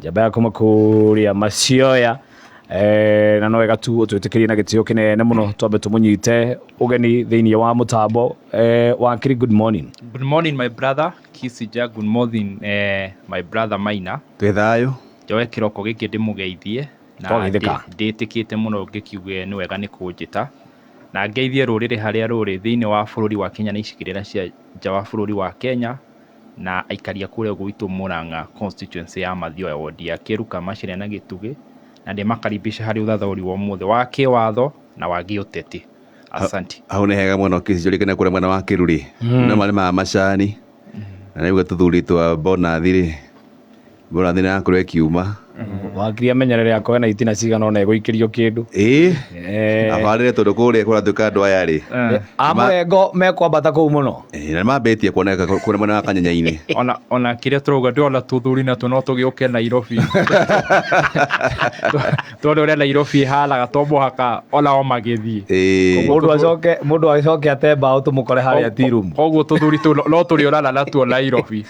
Njamba ya kuma kũrĩa Masioya, na no wega tu ũtwĩtĩkĩrie na gĩtĩo kĩnene mũno twambe tũmũnyite ũgeni thĩinĩ wa mũtambo. Wakiri, good morning. Good morning, my brother Kisija. Good morning, my brother Maina. Twĩ thayũ. Njoe kĩroko gĩkĩ ndĩmũgeithie na Twageithĩka. Ndĩtĩkĩte mũno ngĩkiuge nĩ wega nĩ kũnjĩta na ngeithie rũrĩrĩ harĩa rũrĩ thĩinĩ wa bũrũri wa Kenya na icigĩrĩra cia nja wa bũrũri wa Kenya, na aikaria kũrĩa gwitũ Murang'a constituency ya Mathioya, wodi ya Kĩruka, Macharia na Gĩtugĩ, na ndĩmakaribisha harĩ ũthathaũri wa ũmũthĩ wa kĩwatho na wa gĩũteti. Asanti. Hau nĩ hega mũno, Kĩcicio rĩngĩ kũrĩa mwena wa Kĩru rĩ, no marĩmaga macani na nĩguo tũthuri twa bonathi rĩ, bonathi nĩ yakorwo ĩkiuma. Wakiri amenyerere akorwe na itina cigana ona ĩgũikĩrio kĩndũ. Ĩĩ, abarĩre tondũ kũrĩa kũratuĩka andũ aya rĩ A mũrengo mekwambata kũu mũno. Ĩĩ, na nĩmambĩtie kuoneka kũrĩa mwena wa Kanyenyainĩ. Ona kĩrĩa tũrauga, ndĩrona tũthuri natuo no tũgĩũke Nairobi, tondũ ũrĩa Nairobi ĩhanaga to mũhaka onao magĩthiĩ. Mũndũ acoke ate mbaũ tũmũkore harĩa tea room. Koguo tũthuri tũu no tũrĩonana natuo Nairobi.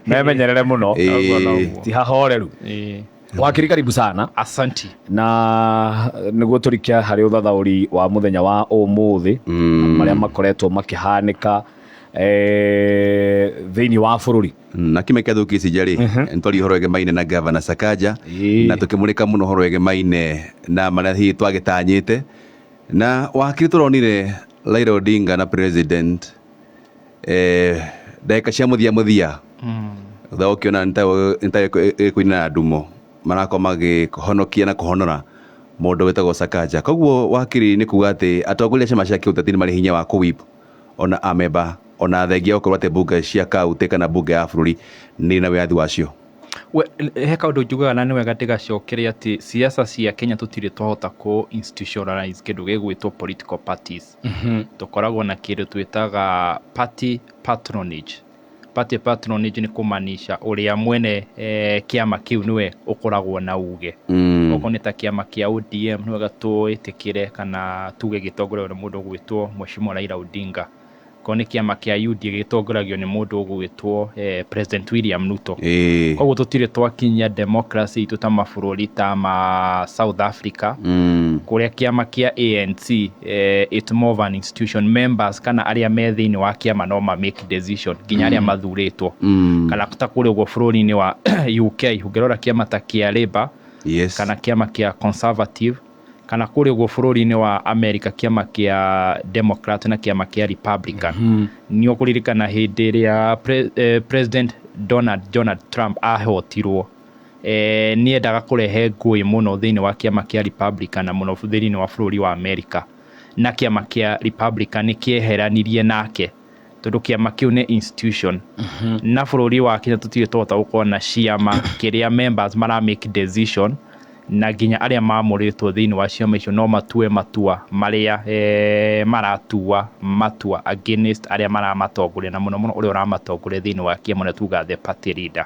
Memenyerere mũno. Noguo, noguo. Ti hahoreru. Wakiri, karibu sana. Asanti. Na nĩguo tũrike harĩ ũthathaũri wa mũthenya wa ũmũthĩ na marĩa makoretwo makĩhanĩka thĩinĩ wa bũrũri. Na kime kĩa thũki rĩ, nĩtwaria ũhoro wĩgemaine na Gavana Sakaja na tũkĩmũrĩka mũno ũhoro wĩgemaine na marĩa hihi twagĩtanyĩte na wakiri. Tũronire Raila Odinga na president ndagĩka cia mũthia mũthia, thutha wa ũkĩona nĩ ĩkũina na ndumo, marakorwo magĩhonokia na kũhonora mũndũ wĩtagwo Sakaja. Koguo wakiri, nĩ kuga atĩ atongoria a ciama cia kĩũteti nĩ marĩ hinya wa kũwhip ona amemba, ona thengia gũkorwo atĩ mbunge cia kaunti kana mbunge ya bũrũri nĩ na wĩyathi wacio. We, he kaũndũ njugaga na nĩ wega ndĩgacokere, atĩ siasa cia Kenya tũtirĩ twahota kũ institutionalize kĩndũ gĩgwĩtwo political parties. Tũkoragwo na kĩndũ twĩtaga party patronage. Party patronage nĩ kũmanisha ũrĩa mwene kĩama kĩu nĩwe ũkoragwo na uge. Okorwo nĩ ta kĩama kĩa ODM, nĩ wega tũĩtĩkĩre kana tuge gĩtongoragio nĩ mũndũ ũgwĩtwo Mheshimiwa Raila Odinga. Okorwo nĩ kĩama kĩa UDA, gĩtongoragio nĩ mũndũ ũgwĩtwo President William Ruto. Koguo tũtirĩ twakinyia democracy itũ ta mabũrũri ta ma South Africa, kũrĩa kĩama kĩa ANC, it's more of an institution, members kana arĩa me thĩinĩ wa kĩama no ma make decision, nginya arĩa mathurĩtwo, kana ta kũrĩa ũguo bũrũri-inĩ wa UK, ũngĩrora kĩama ta kĩa Labour kana kĩama kĩa Conservative, kana kũrĩa ũguo bũrũri-inĩ wa America, kĩama kĩa Democrat na kĩama kĩa Republican. Nĩ ũkũririkana hĩndĩ ĩrĩa President Donald Trump ahotirwo, nĩ endaga kũrehe ngũĩ mũno thĩinĩ wa kĩama kĩa Republican na mũno thĩinĩ wa bũrũri wa America, na kĩama kĩa Republican nĩ kĩeheranirie nake tondũ kĩama kĩu nĩ institution. Na bũrũri wa Kenya tũtirĩ twahota gũkorwo na ciama kĩrĩa members mara make decision, na nginya arĩa mamũrĩtwo thĩinĩ wa ciama icio no matue matua marĩa maratua matua against arĩa maramatongoria, na mũno mũno ũrĩa ũramatongoria thĩinĩ wa kĩama, ũrĩa tugaga the party leader.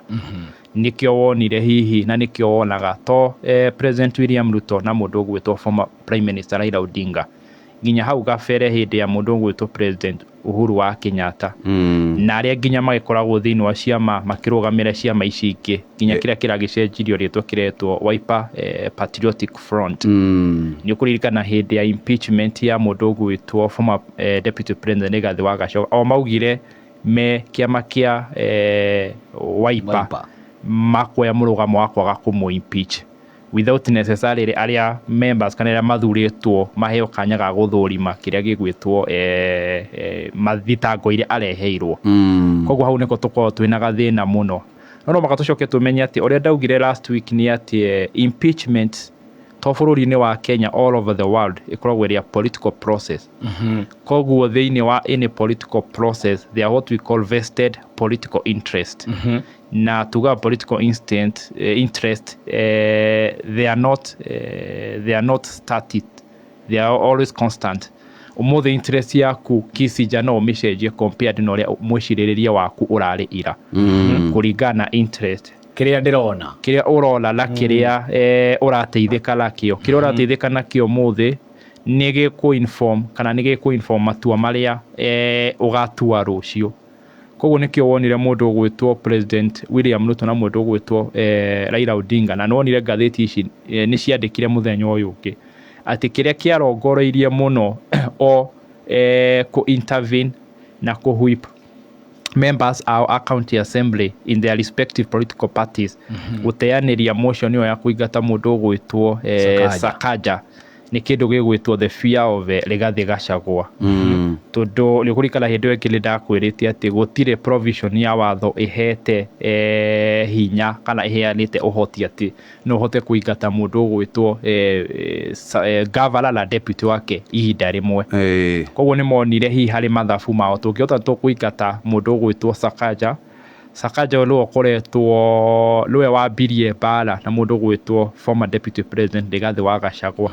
Nĩkĩo wonire hihi na nĩkĩo wonaga to President William Ruto na mũndũ ũgwĩtwo former Prime Minister Raila Odinga, nginya hau gabere hĩndĩ ya mũndũ ũgwĩtwo President Uhuru wa Kenyatta na arĩa nginya magĩkoragwo thĩinĩ wa ciama makĩrũgamĩra ciama ici ingĩ, nginya kĩrĩa kĩragĩcenjirio rĩtwa kĩretwo Wiper Patriotic Front. Nĩ ũkũririkana hĩndĩ ya impeachment ya mũndũ ũgwĩtwo former Deputy President Rigathĩ wa Gachagua, o maugire me kĩama kĩa Wiper Wiper. makuoya mũrũgamo wa kwaga kũmũ impeach without necessarily arĩa members kana arĩa mathurĩtwo maheo kanya ga gũthũrima kĩrĩa gĩgwĩtwo mathitango iria areheirwo. Koguo hau nĩko tũkoragwo twĩna gathĩna mũno. No no mũhaka tũcoke tũmenye atĩ ũrĩa ndaugire last week nĩ atĩ impeachment to bũrũri-inĩ wa Kenya, all over the world ĩkoragwo ĩrĩ a political process. Koguo thĩinĩ wa any political process there are what we call vested political interest, na tugaga political interest, they are not static, they are always constant. Ũmũthĩ interest yaku Kisija no ũmĩcenjie compared na ũrĩa mwĩcirĩrĩria waku ũrarĩ ira, kũringana na interest kĩrĩa ndĩrona, kĩrĩa ũrona na kĩrĩa ũrateithĩka nakĩo. Kĩrĩa ũrateithĩka nakĩo ũmũthĩ nĩ gĩkũ inform kana nĩ gĩkũ inform matua marĩa ũgatua rũciũ. Koguo Koguo nĩkĩo wonire mũndũ ũgwĩtwo President William Ruto na mũndũ ũgwĩtwo Raila Odinga, na nĩwonire ngathĩti ici nĩ ciandĩkire mũthenya ũyũ ũngĩ atĩ kĩrĩa kĩarongoreirie mũno o kũ intervene na kũ whip members ao a county assembly in their respective political parties gũteanĩria motion ĩyo ya kũingata mũndũ ũgwĩtwo Sakaja. Sakaja nĩ kĩndũ gĩgwĩtwo the fear of Rigathi Gachagua, tondũ nĩ kũrikana hĩndĩ ĩyo ĩngĩ nĩ ndakwĩrĩte atĩ gũtirĩ provision ya watho ĩhete hinya kana ĩheanĩte ũhoti atĩ no ũhote kũingata mũndũ ũgwĩtwo governor na deputy wake ihinda rĩmwe. Koguo nĩ monire hihi harĩ mathabu mao tũngĩhota tũkũingata mũndũ ũgwĩtwo Sakaja. Sakaja ũyũ nĩwe ũkoretwo nĩwe wambirie mbara na mũndũ ũgwĩtwo former deputy president Rigathi wa Gachagua.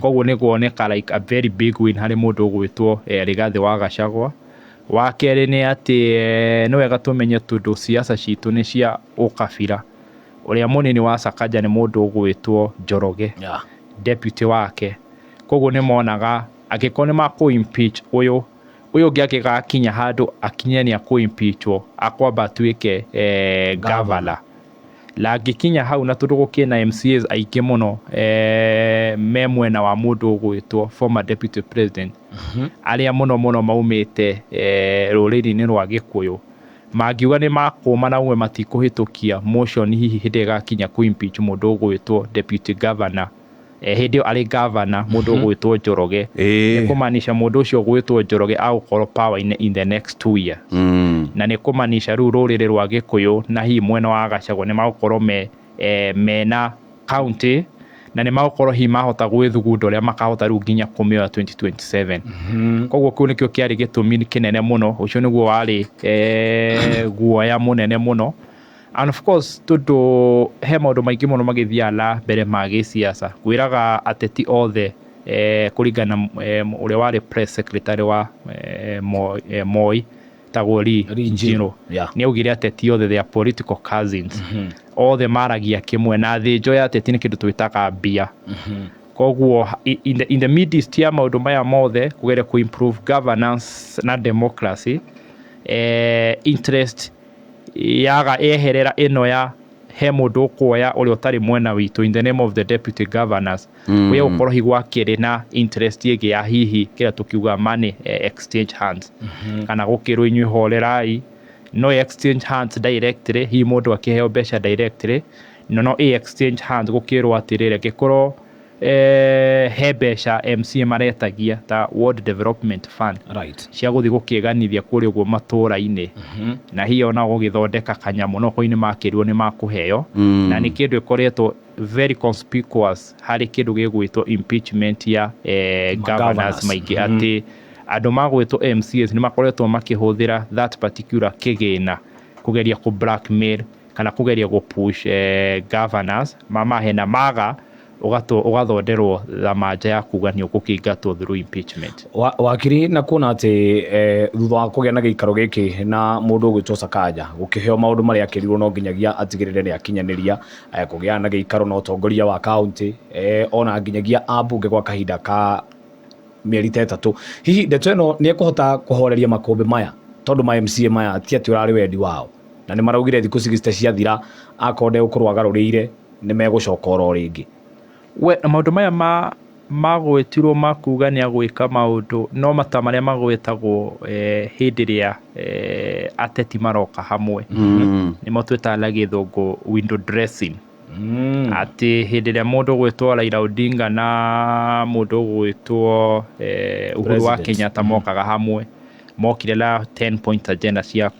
Koguo nĩ kuoneka like a very big win harĩ mũndũ ũgwĩtwo Rigathi wa Gachagua. Wa kerĩ nĩ atĩ nĩ wega tũmenye, tondũ siasa citũ nĩ cia ũkabira, ũrĩa mũnini wa Sakaja nĩ mũndũ ũgwĩtwo Njoroge, deputy wake. Koguo nĩ monaga angĩkorwo nĩ makũ impeach ũyũ, ũyũ ũngĩ angĩgakinya handũ akinye nĩ akũ impeachwo, akwamba atuĩke governor, na angĩkinya hau, na tondũ gũkĩna MCAs aingĩ mũno me mwena wa mũndũ ũgwĩtwo former deputy president, arĩa mũno mũno maumĩte rũrĩrĩ-inĩ rwa Gĩkũyũ, mangiuga nĩ makũma na uwe matikũhĩtũkia motion hihi hĩndĩ ĩgakinya kũ impeach mũndũ ũgwĩtwo deputy governor, hĩndĩ ĩyo arĩ governor, mũndũ ũgwĩtwo Njoroge, nĩ kũmaanisha mũndũ ũcio ũgwĩtwo Njoroge agũkorwo power-inĩ in the next 2 years. Na nĩ kũmaanisha rĩu rũrĩrĩ rwa Gĩkũyũ na hihi mwena wa Gachagua nĩ magũkorwo mena county na nĩ magũkorwo hihi mahota gwĩthugunda ũrĩa makahota rĩu nginya kũmĩoya 2027. Koguo kĩu nĩkĩo kĩarĩ gĩtũmi kĩnene mũno. Ũcio nĩguo warĩ guoya mũnene mũno. And of course, tondũ he maũndũ maingĩ mũno magĩthiaga na mbere ma gĩsiasa, ngwĩraga ateti othe, kũringana na ũrĩa warĩ press secretary wa Moi tagwo Lee Lee Njiru, nĩ augire ateti othe, they are political cousins, othe maragia kĩmwe, na thĩnjo ya ateti nĩ kĩndũ twĩtaga mbia. Koguo in the midst ya maũndũ maya mothe, kũgeria kũ improve governance na democracy, interest yaga yeherera ĩno ya he mũndũ ũkuoya ũrĩa ũtarĩ mwena witũ in the name of the deputy governors, kũrĩa gũkorwo hihi gwakĩrĩ na interest ĩngĩ ya hihi kĩrĩa tũkiuga money exchange hands, kana gũkĩrwo inyuĩ horerai, no exchange hands directly, hihi mũndũ akĩheo mbeca directly, no ĩ exchange hands gũkĩrwo atĩrĩrĩ, angĩkorwo he mbeca MCA maretagia ta Ward Development Fund cia gũthiĩ gũkĩganithia kũrĩa ũguo matũra-inĩ, na hihi ona gũgĩthondeka kanyamũ, no korwo nĩ makĩrirwo nĩ makũheo. Na nĩ kĩndũ ĩkoretwo very conspicuous harĩ kĩndũ gĩgwĩtwo impeachment ya governors governors. maingĩ, atĩ andũ magwĩtwo MCAs nĩ makoretwo makĩhũthĩra that particular kĩgĩna kũgeria kũ blackmail kana kũgeria gũ push governors mamahe, na maga ũgathonderwo thamanja ya kuga nĩ ũgũkĩingatwo through impeachment. Wakiri, na kuona atĩ thutha wa kũgĩa na gĩikaro gĩkĩ na mũndũ ũgwĩtwo Sakaja gũkĩheo maũndũ marĩa akĩrirwo no nginyagia atigĩrĩre nĩ akinyanĩria, kũgĩa na gĩikaro na ũtongoria wa kaunti, ona nginyagia ambunge gwa kahinda ka mĩeri ta 3, hihi ndeto ĩno nĩ ĩkũhota kũhoreria makũmbĩ maya, tondũ ma MCA maya ti atĩ ũrarĩ wendi wao, na nĩ maraugire thikũ 60 ciathira akorwo ndegũkorwo agarũrĩire nĩ megũcoka oro rĩngĩ? We maũndũ maya ma magwetirwo ma kuga nĩ agwĩka maũndũ no mata marĩa magwetagwo hĩndĩ ĩrĩa ateti maroka hamwe, nĩmo twĩtaga na gĩthũngũ window dressing, atĩ hĩndĩ ĩrĩa mũndũ ũgwĩtwo Raila Odinga na mũndũ ũgwĩtwo Uhuru wa President. Kenyatta mokaga hamwe, mokire na 10 point agenda cia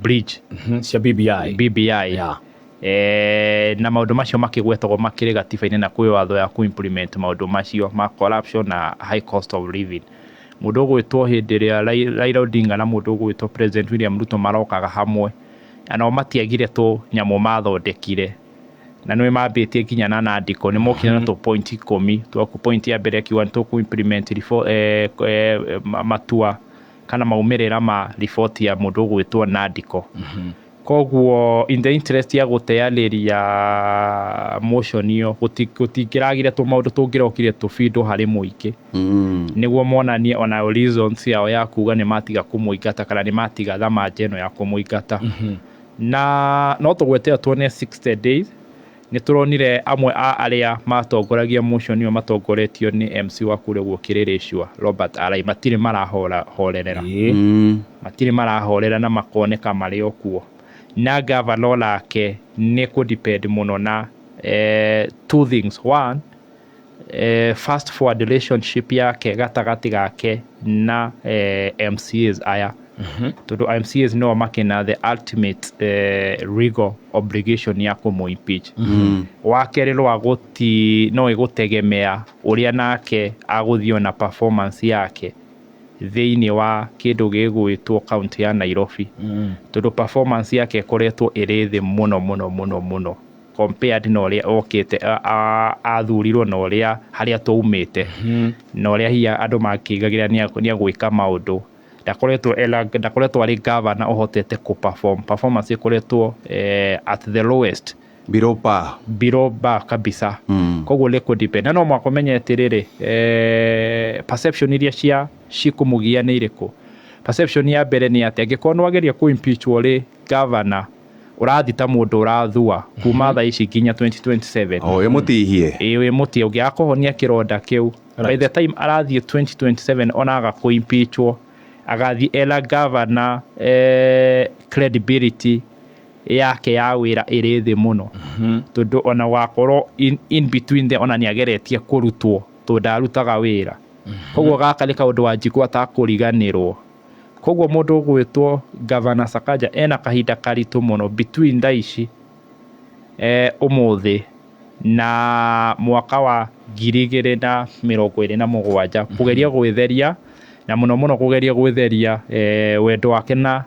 bridge Cia BBI. BBI. Na maũndũ macio makĩgwetagwo makĩrĩ gatiba-inĩ, na kwĩ watho ya kũ-implement maũndũ macio ma corruption na high cost of living. Mũndũ ũgwĩtwo hĩndĩ ĩrĩa Raila Odinga na mũndũ ũgwĩtwo President William Ruto marokaga hamwe, na nao matiagire tũ nyamũ mathondekire, na nĩ mambĩtie nginya na nandiko, nĩ mokire na tũ point 10 twaku. Point ya mbere akiuga nĩ tũkũ implement matua kana maumĩrĩra ma riboti ya mũndũ ũgwĩtwo Nandiko. Koguo in the interest ya gũteanĩria motion ĩyo, gũtingĩragire tũmaũndũ tũngĩrokire tũbindwo harĩ mũingĩ, nĩguo monanie ona reasons yao ya kuga nĩ matiga kũmũingata kana nĩ matiga thamanja ĩno ya kũmũingata. Na no tũgweterera tuone 60 days. Nĩ tũronire amwe a arĩa matongoragia motion ĩyo matongoretio nĩ MC wa kũrĩa ũguo Kĩrĩrĩcua, Robert Alai, matirĩ marahorerera, matirĩ marahorera na makoneka marĩ o kuo. Na governor nake nĩ kũ depend mũno na two things. One, fast forward relationship yake gatagatĩ gake na MCAs aya, tondũ MCAs no makĩna the ultimate legal obligation ya kũmũ impeach. Wa kerĩ, rwa gũti no ĩgũtegemea ũrĩa nake agũthiĩ na performance yake thĩinĩ wa kĩndũ gĩgwĩtwo county ya Nairobi, tondũ performance yake ĩkoretwo ĩrĩ thĩ mũno mũno mũno mũno compared na ũrĩa okĩte athurirwo na ũrĩa harĩa twaumĩte na ũrĩa hihi andũ makĩigagĩra nĩ agwĩka maũndũ. Ndakoretwo arĩ governor ũhotete kũ perform. Performance ĩkoretwo at the lowest. Below par. Below bar kabisa. Koguo nĩ kũ depend na no mũhaka ũmenye atĩrĩrĩ, perception iria cia cikũmũgia nĩ irĩkũ. Perception ya mbere nĩ atĩ angĩkorwo nĩ wageria kũ impeachwo rĩ governor, ũrathiĩ ta mũndũ ũrathua kuma thaa ici nginya 2027. O wĩ mũtihie. Ĩĩ, wĩ mũtihie ũngĩaga kũhonia kĩronda kĩu by the time arathiĩ 2027, onaga kũ impeachwo agathiĩ ena governor credibility yake ya wĩra ĩrĩ thĩ mũno, tondũ ona wakorwo in between there ona nĩ ageretie kũrutwo tondũ ndarutaga wĩra. Koguo gaka nĩ kaũndũ Wanjikũ atakũriganĩrwo. Koguo mũndũ ũgwĩtwo Governor Sakaja ena kahinda karitũ mũno between thaa ici, ũmũthĩ na mwaka wa 2027, kũgeria gwĩtheria na mũno mũno kũgeria gwĩtheria wendo wake na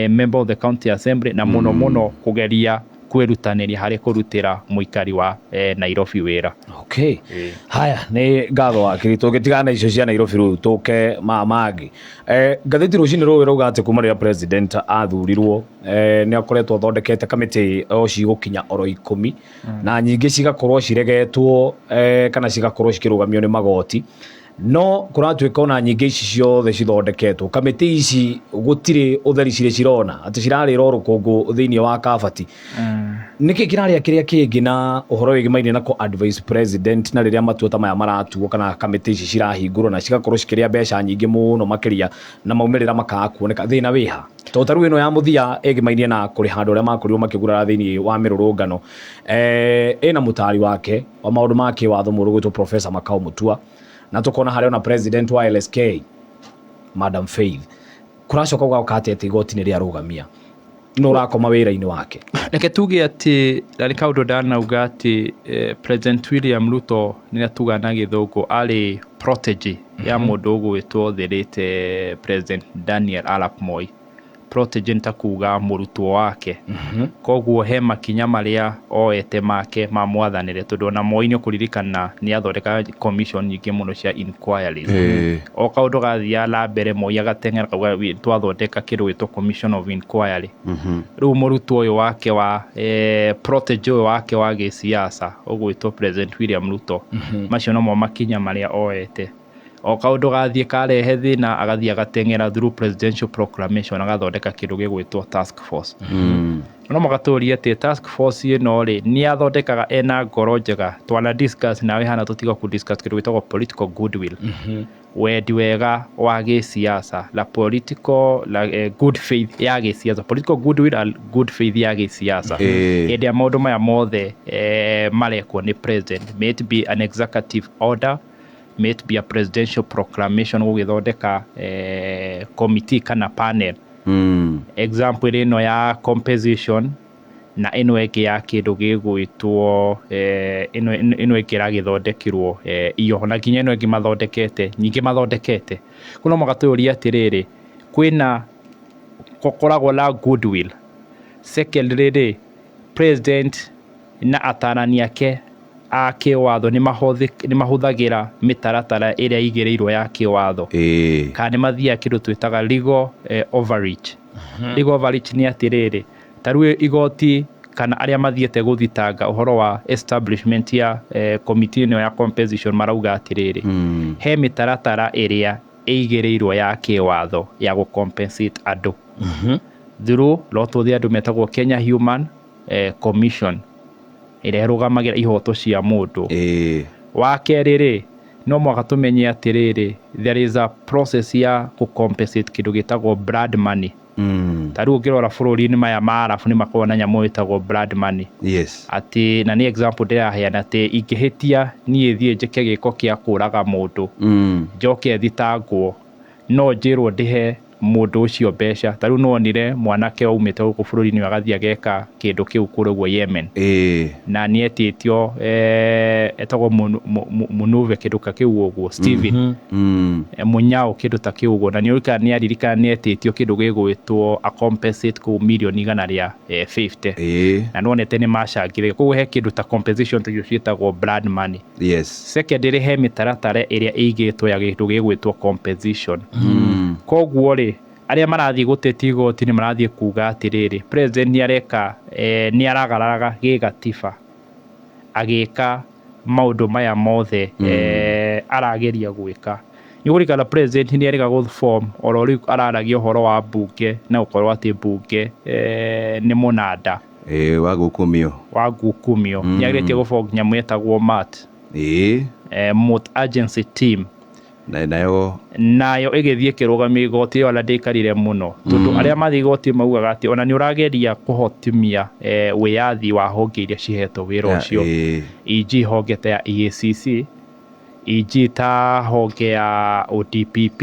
member of the county assembly, na mũno mũno kũgeria kwĩrutanĩria harĩ kũrutĩra mũikari wa Nairobi wĩra. Okay, haya, nĩ ngatho wakiri. Tũngĩtigana na icio cia Nairobi rĩu tũke ma mangĩ. Ngathĩti rũcinĩ rũrũ ĩrauga atĩ kuma rĩrĩa president athurirwo, nĩ akoretwo athondekete kamĩtĩ o cigũkinya oro 10, na nyingĩ cigakorwo ciregetwo kana cigakorwo cikĩrũgamio nĩ magoti. No kũratuĩka ona nyingĩ ici ciothe cithondeketwo, kamĩtĩ ici gũtirĩ ũtheri cirĩ cirona, atĩ cirarĩra o rũkũngũ thĩinĩ wa kabati. Nĩkĩ kĩrarĩa kĩrĩa kĩngĩ na ũhoro wĩgĩmaine na kũ advise president na rĩrĩa matua ta maya maratuo kana kamĩtĩ ici cirahingũrwo na cigakorwo cikĩrĩa mbeca nyingĩ mũno makĩria na maumĩrĩra makaga kuoneka, thĩna wĩha? Tondũ ta rĩu ĩno ya mũthia ĩgĩmainie na kũrĩha andũ arĩa makorirwo makĩgurara thĩinĩ wa mĩrũrũngano, ĩna mũtari wake wa maũndũ ma kĩwatho mũndũ gwĩtwo Professor Makau Mutua, na tũkona harĩa ona president wa LSK Madam Faith. Kũracoka gũgaũka atĩ igoti nĩ rĩarũgamia no ũrakoma wĩra-inĩ wake. Reke tuge atĩ na nĩ kaũndũ ndanauga atĩ President William Ruto, nĩrĩa tuga na gĩthũngũ, arĩ protege ya mũndũ ũgwĩtwo the late President Daniel Arap Moi. Protege nĩ ta kuga mũrutwo wake. Koguo he makinya marĩa oete make ma mwathanĩre, tondũ ona Moi nĩ ũkũririkana nĩ athondekaga commission nyingĩ mũno cia inquiries. O kaũndũ gathiaga na mbere, Moi agateng'era kauga, "Twathondeka kĩndũ gĩtwo commission of inquiry." Rĩu mũrutwo ũyũ wake wa protege ũyũ wake wa gĩsiasa ũgwĩtwo President William Ruto, macio nomo makinya marĩa oete. O kaũndũ gathiĩ karehe thĩna, agathiĩ agateng'era through presidential proclamation agathondeka kĩndũ gĩgwĩtwo task force. No mũgatũria atĩ task force ĩno rĩ, nĩ athondekaga ena ngoro njega. Twana discuss nawe hana tũtiga kũ discuss kĩndũ gĩtagwo political goodwill, wendi wega wa gĩsiasa la political la, good faith ya gĩsiasa, political goodwill and good faith ya gĩsiasa. Hĩndĩ ya maũndũ maya mothe marekwo nĩ president, may it be an executive order, may it be a presidential proclamation gũgĩthondeka committee kana panel, example ĩrĩ ĩno ya compensation na ĩno ĩngĩ ya kĩndũ gĩgwĩtwo ĩno ĩngĩ ĩragĩthondekirwo iyo na nginya ĩno ĩngĩ mathondekete nyingĩ mathondekete kũno. Magatũria atĩrĩrĩ, kwĩna gũkoragwo na goodwill. Secondly rĩ, president na atarani ake a kĩwatho nĩ mahũthagĩra mĩtaratara ĩrĩa ĩigĩrĩirwo ya kĩwatho kana nĩ mathiaga kĩndũ twĩtaga legal overreach. Legal overreach nĩ atĩrĩrĩ, Ta rĩu igoti kana arĩa mathiĩte gũthitanga ũhoro wa establishment ya committee ĩno ya compensation marauga atĩrĩrĩ, he mĩtaratara ĩrĩa ĩigĩrĩirwo ya kĩwatho ya gũ compensate andũ through no tũthiĩ andũ metagwo Kenya Human Commission ĩrĩa ĩrũgamagĩra ihoto cia mũndũ. Wa kerĩ rĩ, no mũhaka tũmenye atĩrĩrĩ, there is a process ya gũ compensate kĩndũ gĩtagwo blood money. Ta rĩu ũngĩrora bũrũri-inĩ maya ma Arabu nĩ makoragwo na nyamũ ĩtagwo blood money. Atĩ na nĩ example ndĩraheana, atĩ ingĩhĩtia niĩ thiĩ njĩke gĩko kĩa kũraga mũndũ, njoke thitangwo, no njĩrwo ndĩhe mũndũ ũcio mbeca. Ta rĩu nĩwonire mwanake waumĩte gũkũ bũrũri-inĩ ũyũ agathiĩ ageka kĩndũ kĩu kũrĩa ũguo Yemen, na nĩ etĩtio, etagwo Munuve kĩndũ ta kĩu ũguo, Steven Munyao, kĩndũ ta kĩu ũguo, na nĩ nĩ aririkana nĩ etĩtio kĩndũ gĩgwĩtwo a compensate kũu mirioni igana rĩa 50. Na nĩwonete nĩ macangire. Koguo he kĩndũ ta compensation ta icio ciĩtagwo blood money. Secondary, he mĩtaratara ĩrĩa ĩigĩtwo ya kĩndũ gĩgwĩtwo compensation. Koguo rĩ, arĩa marathiĩ gũtetia igoti nĩ marathiĩ kuga atĩrĩrĩ, president nĩ areka, nĩ aragararaga gĩgatiba agĩka maũndũ maya mothe arageria gwĩka. Nĩ ũkũririkana president nĩ erĩga gũ form oro rĩu araragia ũhoro wa mbunge na gũkorwo atĩ mbunge nĩ mũnanda Wa gukumio. Wa ngukumio. Nĩ ageretie gũ form nyamũ ĩtagwo MAT, Multi Agency Team. Na nayo Nayo ĩgĩthiĩ ĩkĩrũgamia igoti ĩyo, ona ndĩikarire mũno, tondũ arĩa mathiĩ igoti maugaga atĩ ona nĩ ũrageria kũhotimia wĩyathi wa honge iria cihetwo wĩra ũcio, e.g. honge ta ya EACC, e.g. ta honge ya ODPP,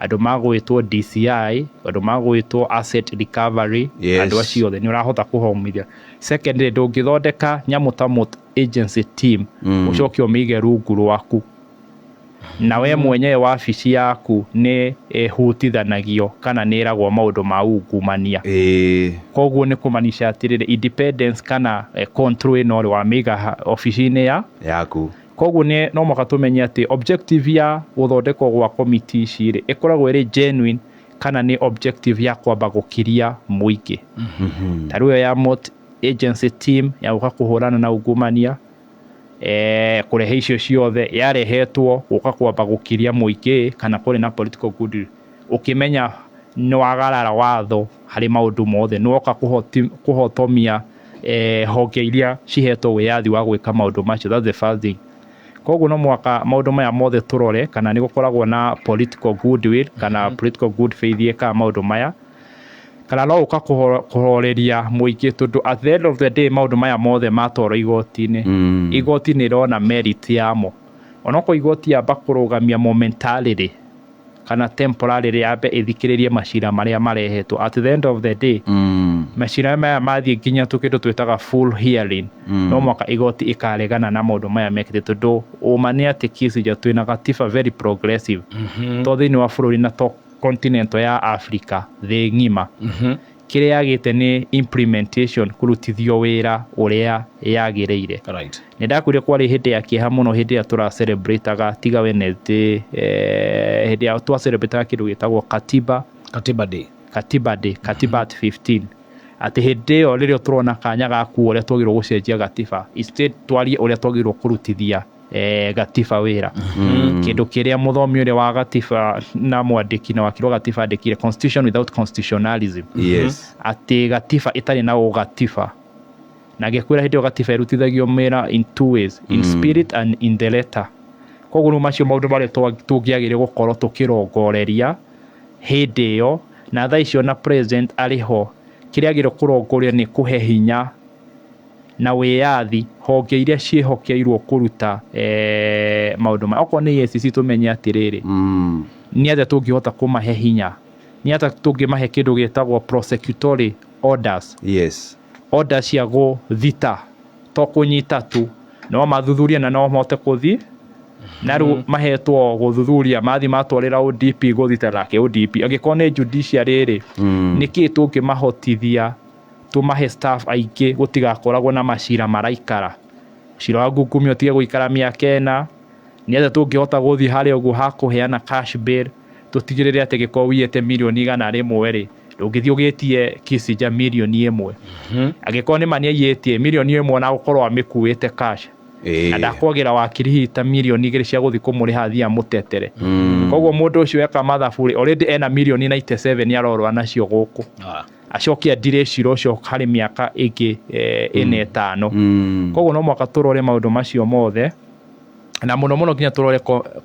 andũ magwĩtwo DCI, andũ magwĩtwo asset recovery. Andũ acio othe nĩ ũrahota kũhomithia. Secondly, ndũngĩthondeka nyamũ ta multi agency team ũcoke ũmĩige rungu rwaku na we mwenyewe wabici yaku nĩ ĩhutithanagio kana nĩ ĩragwo maũndũ ma ungumania. Koguo nĩ kũmanisha atĩrĩrĩ, independence kana control ĩno rĩ, wamĩiga obici-inĩ ya yaku. Koguo nĩ no mũhaka tũmenye atĩ objective ya gũthondekwo gwa komiti ici rĩ, ĩkoragwo ĩrĩ genuine kana nĩ objective ya kwamba gũkiria mũingĩ. Ta rĩu ĩyo ya multi agency team ya gũka kũhũrana na ungumania, kũrehe icio ciothe yarehetwo gũka kwamba gũkiria mũingĩ kana kũrĩ na political goodwill, ũkĩmenya nĩ wagarara watho harĩ maũndũ mothe, nĩ woka kũhotomia honge iria cihetwo wĩyathi wa gwĩka maũndũ macio. That's the first thing. Koguo no mũhaka maũndũ maya mothe tũrore kana nĩ gũkoragwo na political goodwill kana political good faith ĩkaga maũndũ maya, kana no ũka kũhoreria mũingĩ, tondũ at the end of the day maũndũ maya mothe matwarwo igoti-inĩ, igoti nĩ rĩrona merit yamo. Onokorwo igoti yamba kũrũgamia momentarily kana temporarily, yambe ĩthikĩrĩrie macira marĩa marehetwo, at the end of the day macira maya mathiĩ nginya tũkĩndũ twĩtaga full hearing, no mwaka igoti ĩkaregana na maũndũ maya mekĩte, tondũ ũma nĩ atĩ Kicija twĩna gatiba very progressive, to thĩinĩ wa bũrũri na to continental ya Africa, thĩ ng'ima. Kĩrĩa yagĩte nĩ implementation, kũrutithio wĩra ũrĩa yagĩrĩire. Nĩ ndakwĩrire kwarĩ hĩndĩ ya kĩeha mũno hĩndĩ ĩrĩa tũra celebrataga, tiga Wednesday, hĩndĩ ĩrĩa twa celebrataga kĩndũ gĩtagwo Katiba Katiba Day. Katiba Day, Katiba at 15, atĩ hĩndĩ ĩyo rĩrĩa tũrona kanya ga kuo ũrĩa twagĩrĩirwo gũcenjia gatiba, instead twarie ũrĩa twagĩrĩirwo kũrutithia gatiba wĩra, kĩndũ kĩrĩa mũthomi ũrĩa wa gatiba na mwandĩki na wakiri wa gatiba andĩkire, "Constitution without constitutionalism", atĩ gatiba ĩtarĩ na ũgatiba. Na ngĩkwĩra hĩndĩ ĩyo gatiba ĩrutithagio wĩra in two ways, in spirit and in the letter. Koguo rĩu macio maũndũ marĩa tũngĩagĩrĩire gũkorwo tũkĩrongoreria hĩndĩ ĩyo, na thaa icio na president arĩ ho, kĩrĩa agĩrĩirwo kũrongoria nĩ kũhe hinya na wĩyathi honge iria ciĩhokeirwo kũruta maũndũ maya. Okorwo nĩ EACC, tũmenye atĩrĩrĩ, nĩ atĩa tũngĩhota kũmahe hinya, nĩ atĩa tũngĩmahe kĩndũ gĩtagwo prosecutory orders, order cia gũthita, to kũnyita tu, no mathuthurie na no mahote kũthi na rĩu mahetwo gũthuthuria, mathiĩ matwarĩra ODP gũthita, nake ODP angĩkorwo nĩ judiciary rĩ, nĩkĩĩ tũngĩmahotithia tũmahe staff aingĩ, gũtigakoragwo na macira maraikara, cira wa ngungumio ũtige gũikara mĩaka 4. Nĩ atĩa tũngĩhota gũthiĩ harĩa ũguo ha kũheana cash bail, tũtigĩrĩre atĩ gĩkorwo wiyĩte mirioni 100 rĩ, Ndũngĩthiĩ ũgĩtie Kissinger 1 mirioni. Angĩkorwo nĩ ma nĩ aiyĩtie 1 mirioni na gũkorwo amĩkuĩte cash na ndakwagĩra wakiri hihi ta 2 mirioni cia gũthiĩ kũmũrĩha athiĩ amũtetere. Koguo mũndũ ũcio eka mathabu rĩ, already ena 97 mirioni arorwa nacio gũkũ, acoke andire cira ũcio harĩ mĩaka ĩngĩ ĩna ĩtano. Koguo no mũhaka tũrore maũndũ macio mothe, na mũno mũno nginya tũrore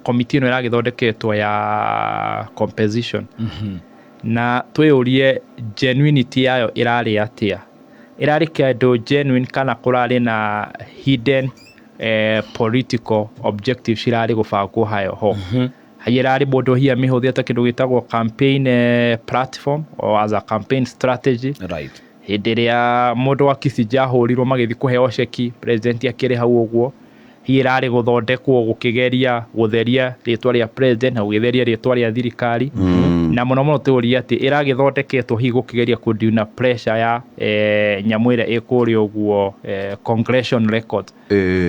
komiti ĩno ĩragĩthondeketwo ya compensation, na twĩyũrie genuinity yayo ĩrarĩ atĩa, ĩrarĩ kĩndũ genuine kana kũrarĩ na hidden political objectives cirarĩ gũbangwo hayo ho. Haya, ĩrarĩ mũndũ hihi amĩhũthĩre ta kĩndũ gĩtagwo campaign platform or as a campaign strategy. Hĩndĩ ĩrĩa mũndũ wa Kissinger ahũrirwo magĩthiĩ kũheo ceki, president akĩrĩ hau ũguo, hihi ĩrarĩ gũthondekwo gũkĩgeria gũtheria rĩtwa rĩa president na gũgĩtheria rĩtwa rĩa thirikari. Na mũno mũno tũrie atĩ ĩragĩthondeketwo hihi gũkĩgeria kũdiuna pressure ya nyamũ ĩrĩa ĩ kũrĩa ũguo, congression record,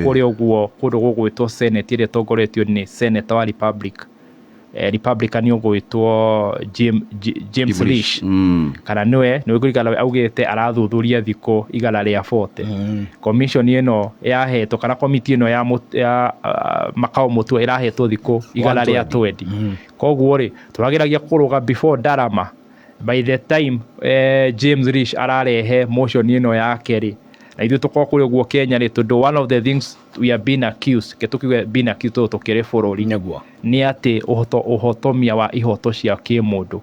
kũrĩa ũguo kũndũ gũgwĩtwo Senate, ĩrĩa ĩtongoretio nĩ senator wa Republican ũgwĩtwo James Risch, kana nĩwe nĩ kũringana augĩte arathuthuria thikũ 140. Commission ĩno yahetwo, kana komiti ĩno ya Makao Mutua ĩrahetwo thikũ 120. Koguo rĩ, tũrageragia kũrũga before ndarama. By the time James Risch ararehe motion ĩno yake rĩ, na ithuĩ tũkorwo kũrĩa ũguo Kenya rĩ, tondũ one of the things we have been accused, ke tũkiuge been accused tondũ tũkĩrĩ bũrũri, nĩ atĩ ũhotomia wa ihoto cia kĩmũndũ.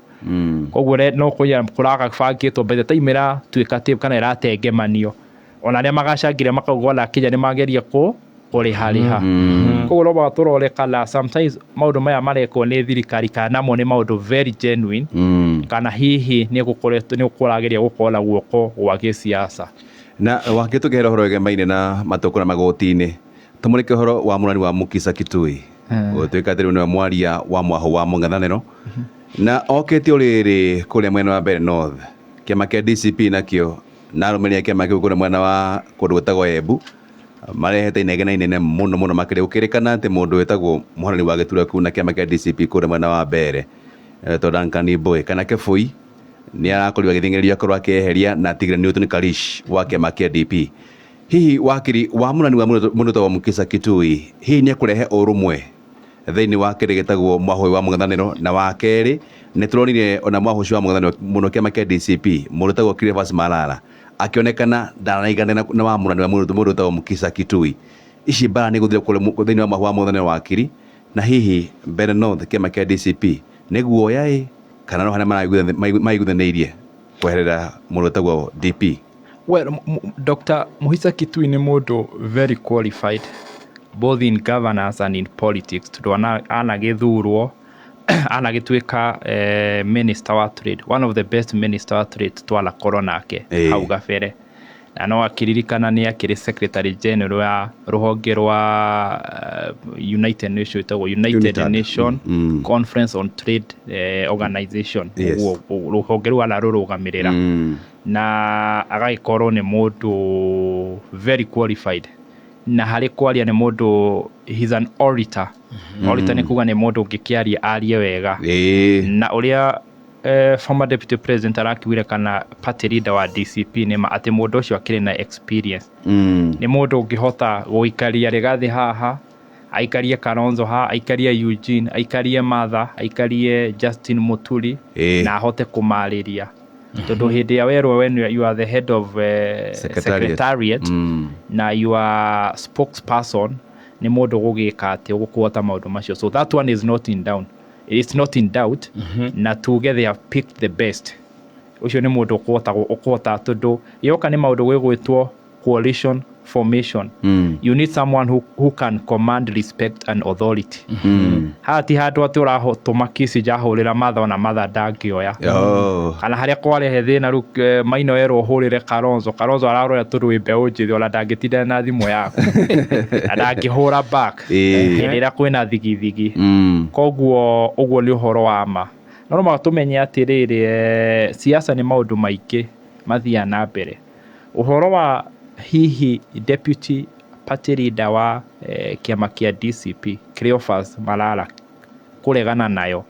Koguo no kũiya kũragabangĩtwo, by the time ĩratuĩka atĩ kana ĩratengemanio, ona arĩa magacangĩra makauga ona Kenya nĩ mageria kũrĩharĩha. Koguo no mũhaka tũrore kana sometimes maũndũ maya marekwo nĩ thirikari kana namo nĩ maũndũ very genuine, kana hihi nĩ gũkoretwo nĩ kũrageria gũkorwo na guoko gwa gĩsiasa. Na wakĩ tũkĩhera ũhoro wĩgemaine na matũkũ na magoti-inĩ, tũmũrĩke ũhoro wa mũrani wa Mukisa Kitui, gũtuĩka atĩ rĩu nĩwe mwaria wa mwahũ wa mũng'ethanĩro, na okĩte ũrĩrĩ kũrĩa mwena wa Mbere North, kĩama kĩa DCP nakĩo na arũmĩrĩri a kĩama kĩu kũrĩa mwena wa kũndũ gwĩtagwo Embu marehete inegene inene mũno mũno makĩria, gũkĩrĩkana atĩ mũndũ wĩtagwo mũhorani wa gĩturwa kĩu na kĩama kĩa DCP kũrĩa mwena wa Mbere, etwo Duncan Mbowe kana Kebui, nĩ arakorirwo agĩthing'ĩrĩrio akorwo akĩeheria na atigĩre Newton Karish wa kĩama kĩa DP. Hihi wakiri wa mũnani wa mũndũ wĩtagwo Mukisa Kitui hihi nĩ ekũrehe ũrũmwe thĩinĩ wa kĩrĩa gĩtagwo mwahũ wa mũng'ethanĩro? Na wa kerĩ, nĩ tũronire ona mwahũ ũcio wa mũng'ethanĩro mũno kĩama kĩa DCP, mũndũ wĩtagwo Cleophas Malala akĩonekana ndaraiganĩra na wa mũnani wa mũndũ wĩtagwo Mukisa Kitui. Ici mbara nĩ gũthira kũrĩa thĩinĩ wa mwahũ wa mũng'ethanĩro, wakiri? Na hihi Mbere North kĩama kĩa DCP nĩ guoya ĩ, kana no harĩa maraiguithanĩirie kweherera mũndũ wĩtagwo DP? Well, Dr. Muhisa Kitui nĩ mũndũ very qualified both in governance and in politics, tondũ anagĩthurwo anagĩtuĩka minister wa trade, one of the best minister wa trade twanakorwo nake hau gabere. Na no akĩririkana nĩ akĩrĩ secretary general ya rũhonge rwa United Nation ĩtagwo United UNITAD. Nation Conference on Trade Organization. Ũguo rũhonge rũu anarũrũgamĩrĩra, na agagĩkorwo nĩ mũndũ very qualified, na harĩ kwaria nĩ mũndũ, he's an orator. Orator nĩ kuga nĩ mũndũ ũngĩkĩaria arie wega. Na ũrĩa former deputy president arakiugire, kana party leader wa DCP, nĩ ma atĩ mũndũ ũcio akĩrĩ na experience. Nĩ mũndũ ũngĩhota gũikaria Rigathi haha, aikarie Kalonzo haha, aikarie Eugene, aikarie Martha, aikarie Justin Muturi, na ahote kũmarĩria, tondũ hĩndĩ ya werwo when you are the head of Secretariat. secretariat na you are spokesperson, nĩ mũndũ gũgĩka atĩ ũgũkũhota maũndũ macio. So that one is not in down, it's not in doubt. Na tuge they have picked the best. Ũcio nĩ mũndũ ũkũhota, tondũ yoka nĩ maũndũ gwĩgwĩtwo coalition formation, you need someone who can command respect and authority. Haha ti handũ atĩ ũratũma Kissinger ahũrĩra Martha, ona Martha ndangĩoya, kana harĩa kwarehe thĩna rĩu, Maina werwo ũhũrĩre Kalonzo, Kalonzo ararora tondũ wĩ mbeũ njĩthĩ, ona ndangĩtinda na thimũ yaku na ndangĩhũra back hĩndĩ ĩrĩa kwĩna thigithigi. Koguo ũguo nĩ ũhoro wa ma. No no tũmenye atĩrĩrĩ, siasa nĩ maũndũ maingĩ mathiaga na mbere. Ũhoro wa hihi deputy party leader wa kĩama kĩa DCP Cleophas Malala kũregana nayo,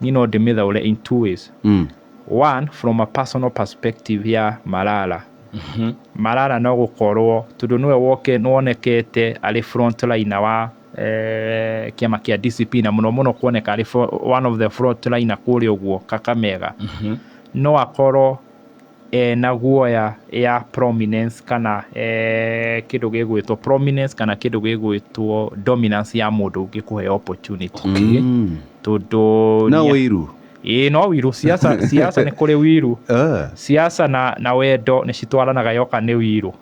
niĩ no ndĩmĩthaũre in two ways. One, from a personal perspective ya Malala, Malala no gũkorwo tondũ nĩwe woke nĩwonekete arĩ frontliner wa kĩama kĩa DCP, na mũno mũno kuoneka arĩ one of the frontliner kũrĩa ũguo Kakamega, no akorwo ena guoya ya prominence kana kĩndũ gĩgwĩtwo prominence kana kĩndũ gĩgwĩtwo dominance ya mũndũ ũngĩ kũheo opportunity. Tondũ No wĩiru. Ĩĩ, no wiru. Siasa, siasa nĩ kũrĩ wiru. Siasa na wendo nĩ citwaranaga, yoka nĩ wiru.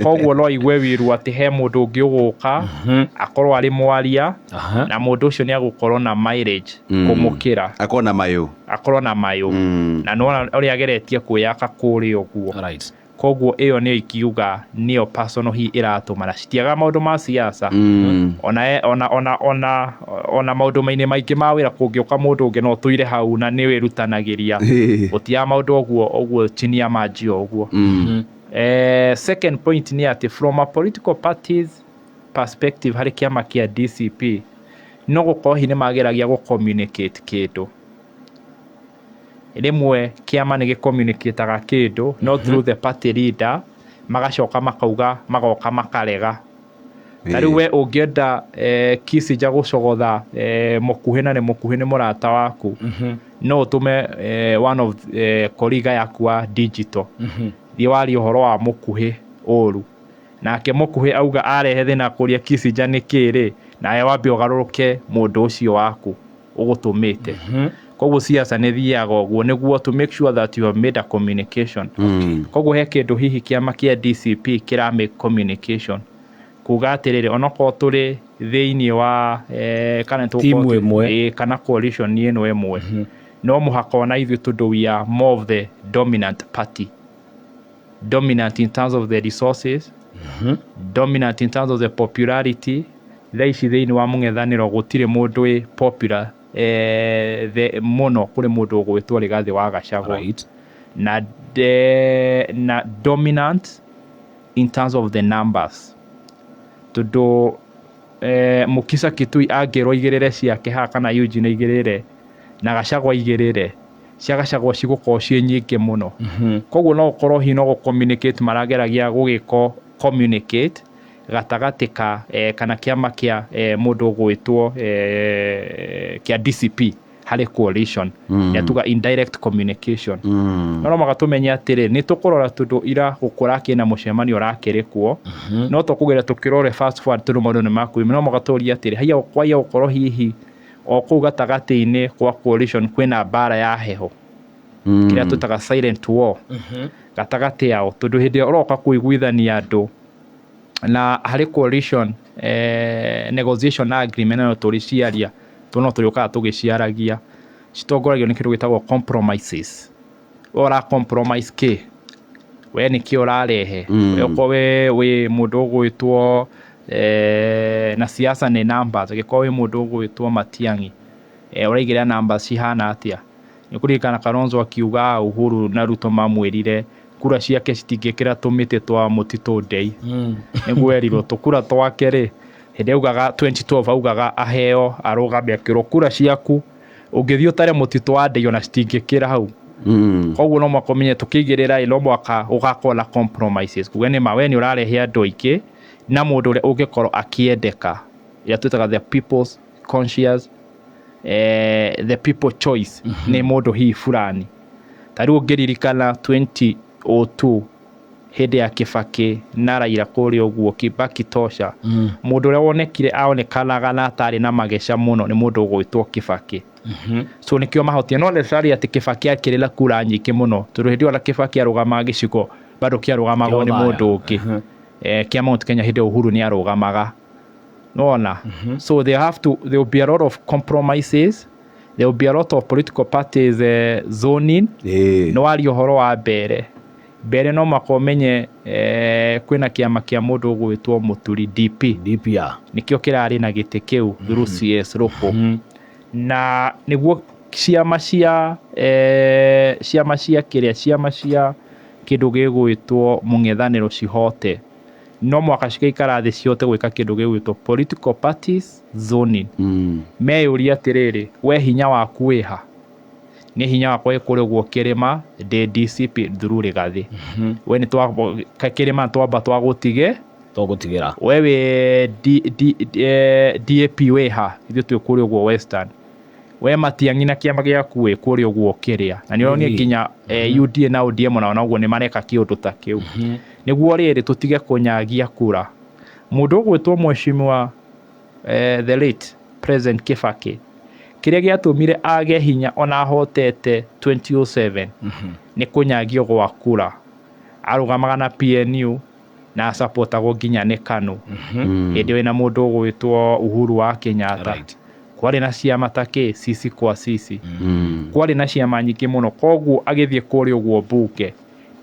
Koguo no igue wiru atĩ he mũndũ ũngĩ ũgũka akorwo arĩ mwaria, na mũndũ ũcio nĩ agũkorwo na mileage kũmũkĩra. Akorwo na mayũ. Akorwo na mayũ. Na nĩwona ũrĩa ageretie kwĩyaka kũrĩa ũguo. Koguo ĩyo nĩyo ikiuga nĩyo personal hi ĩratũma na citiagaga maũndũ ma siasa. Ona ona ona ona ona maũndũ-inĩ maingĩ ma wĩra, kũngĩũka mũndũ ũngĩ no ũtũire hau na nĩ wĩrutanagĩria. Gũtiaga maũndũ ũguo ũguo chini ya maji o ũguo. Second point nĩ atĩ from a political parties perspective, harĩ kĩama kĩa DCP no gũkorwo hihi nĩ mageragia gũ communicate kĩndũ. Rĩmwe kĩama nĩ gĩcommunicataga kĩndũ no through the party leader, magacoka makauga, magoka makarega. Ta rĩu we ũngĩenda Kissinger gũcogotha mũkuhĩ, na nĩ mũkuhĩ, nĩ mũrata waku, no ũtũme one of colleague yaku wa digital, thiĩ warie ũhoro wa mũkuhĩ ũru, nake mũkuhĩ auga arehe thĩna kũria Kissinger nĩ kĩ rĩ, nawe wambe ũgarũrũke mũndũ ũcio waku ũgũtũmĩte. Koguo siasa nĩ thiaga ũguo nĩguo to make sure that you have made a communication. Koguo he kĩndũ hihi kĩama kĩa DCP kĩra make communication kuga atĩrĩrĩ, onokorwo tũrĩ thĩinĩ wa kana nĩ tũgũkorwo Timu ĩmwe. Kana coalition ĩno ĩmwe, no mũhaka ona ithuĩ, tondũ we are more of the dominant party, dominant in terms of the resources, dominant in terms of the popularity. Thaa ici thĩinĩ wa mũng'ethanĩro gũtirĩ mũndũ wĩ popular mũno kũrĩ mũndũ ũgwĩtwo Rigathĩ wa Gachagua. Na dominant in terms of the numbers, tondũ Mukisa Kitui angĩrwo aigĩrĩre ciake haha kana Eugene aigĩrĩre na Gachagua aigĩrĩre cia Gachagua, cigũkorwo ciĩ nyingĩ mũno. Koguo no ũkorwo hihi no gũ communicate marageragia gũgĩko communicate gatagatĩ ka kana kĩama kĩa mũndũ ũgwĩtwo kĩa DCP harĩ coalition. Nĩ atuga indirect communication. No mũhaka tũmenye atĩrĩ, nĩ tũkũrora tondũ ira gũkũrakĩ na mũcemanio ũrakĩrĩ kuo, no tũkũgeria tũkĩrore fast forward tondũ maũndũ nĩ makuuma. No mũhaka tũrie atĩrĩ, haiya, kwaiya gũkorwo hihi o kũu gatagatĩ-inĩ kwa coalition kwĩna mbara ya heho, kĩrĩa twĩtaga silent war gatagatĩ yao, tondũ hĩndĩ ĩrĩa ũroka kũiguithania andũ na harĩ coalition negotiation na agreement, no tũrĩciaria tondũ no tũrĩũkaga tũgĩciaragia, citongoragio nĩ kĩndũ gĩtagwo compromises. We ũra compromise kĩ? We nĩkĩ ũrarehe? We okorwo we wĩ mũndũ ũgwĩtwo na siasa nĩ numbers, angĩkorwo wĩ mũndũ ũgwĩtwo Matiang'i, ũraigĩrĩra numbers cihana atĩa? Nĩ kũririkana Kalonzo akiuga Uhuru na Ruto mamwĩrire kura ciake citingĩkĩra tũmĩtĩ twa mũtitũ ndei. Nĩguo erirwo tũkura twake rĩ, hĩndĩ augaga 2012 augaga aheo arũgame, akĩrwo kura ciaku ũngĩthiĩ ũtare mũtitũ wa ndei ona citingĩkĩra hau. Koguo no mũhaka ũmenye tũkĩigĩrĩra ĩ, no mũhaka gũgakorwo na compromises, kuga nĩ ma we nĩ ũrarehe andũ aingĩ na mũndũ ũrĩa ũngĩkorwo akĩendeka, ĩrĩa twĩtaga the people's conscious, the people choice, nĩ mũndũ hihi fulani. Ta rĩu ũngĩririkana 2002 hĩndĩ ya Kibaki na Raila kũrĩa ũguo, Kibaki tosha, mũndũ ũrĩa wonekire aonekanaga na atarĩ na mageca mũno nĩ mũndũ ũgwĩtwo Kibaki. So nĩkĩo mahotire, no necessarily atĩ Kibaki akĩrĩ na kura nyingĩ mũno, tondũ hĩndĩ ĩyo ona Kibaki arũgamaga gĩcigo bado kĩarũgamagwo nĩ mũndũ ũngĩ kĩa Mount Kenya. Hĩndĩ ĩyo Uhuru nĩ arũgamaga nona. So they have to there will be a lot of compromises, there will be a lot of political parties zoning. Nĩ waria ũhoro wa mbere mbere, no maka ũmenye kwĩna kĩama kĩa mũndũ ũgwĩtwo Mũturi, DP. DPR. Nĩkĩo kĩrarĩ na gĩtĩ kĩu through CS Rũkũ, na nĩguo ciama cia ciama cia kĩrĩa, ciama cia kĩndũ gĩgwĩtwo mũng'ethanĩro cihote, no mwaka cigaikara thĩ cihote gwĩka kĩndũ gĩgwĩtwo political parties zoning. Meyũrie atĩrĩrĩ, we hinya waku wĩha? Niĩ hinya wakwa wĩ kũrĩa ũguo kĩrĩma, ndĩ DCP through Rigathi. We nĩ twa kĩrĩma twamba twagũtige. Tũgũtigĩra. We wĩ DAP wĩ ha? Ithuĩ twĩ kũrĩa ũguo Western. We Matiang'i na kĩama gĩaku wĩ kũrĩa ũguo kĩrĩa. Na nĩ ũronire nginya UDA na ODM onao noguo nĩ mareka kĩũndũ ta kĩu. Nĩguo rĩrĩ tũtige kũnyagia kura. Mũndũ ũgwĩtwo mheshimiwa the late President Kibaki, kĩrĩa gĩatũmire age hinya ona ahotete 2007 nĩ kũnyagio gwa kura. Arũgamaga na PNU na acapotagwo nginya nĩ KANU. Hĩndĩ ĩyo ĩna mũndũ ũgwĩtwo Uhuru wa Kenyatta. Kwarĩ na ciama ta kĩ sisi kwa sisi. Kwarĩ na ciama nyingĩ mũno, koguo agĩthiĩ kũrĩa ũguo mbunge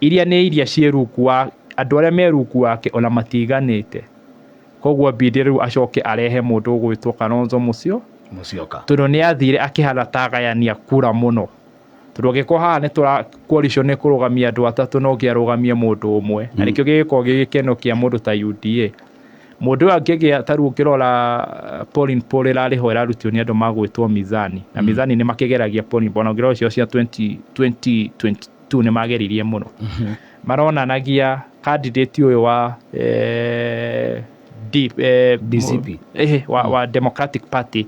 iria nĩ iria ciĩ rungu wa andũ arĩa me rungu wake ona matiganĩte. Koguo ambindire rĩu acoke arehe mũndũ ũgwĩtwo Kalonzo Musyoka, tondũ nĩ athire akĩhana ta agayania kura mũno. Tondũ angĩkorwo haha nĩ tũra coalition nĩ kũrũgamia andũ atatũ, no ũngĩ arũgamie mũndũ ũmwe, na nĩkĩo gĩgĩkorwo gĩ gĩkeno kĩa mũndũ ta UDA. Mũndũ ũyũ angĩgĩa ta rĩu ũngĩrora polling poll ĩrarĩ ho ĩrarutwo nĩ andũ magwĩtwo Mizani, na Mizani nĩ makĩgeragia polling poll, na ũngĩrora cio cia 2022 nĩ mageririe mũno. Maronanagia candidate ũyũ wa DCP. Wa Democratic Party,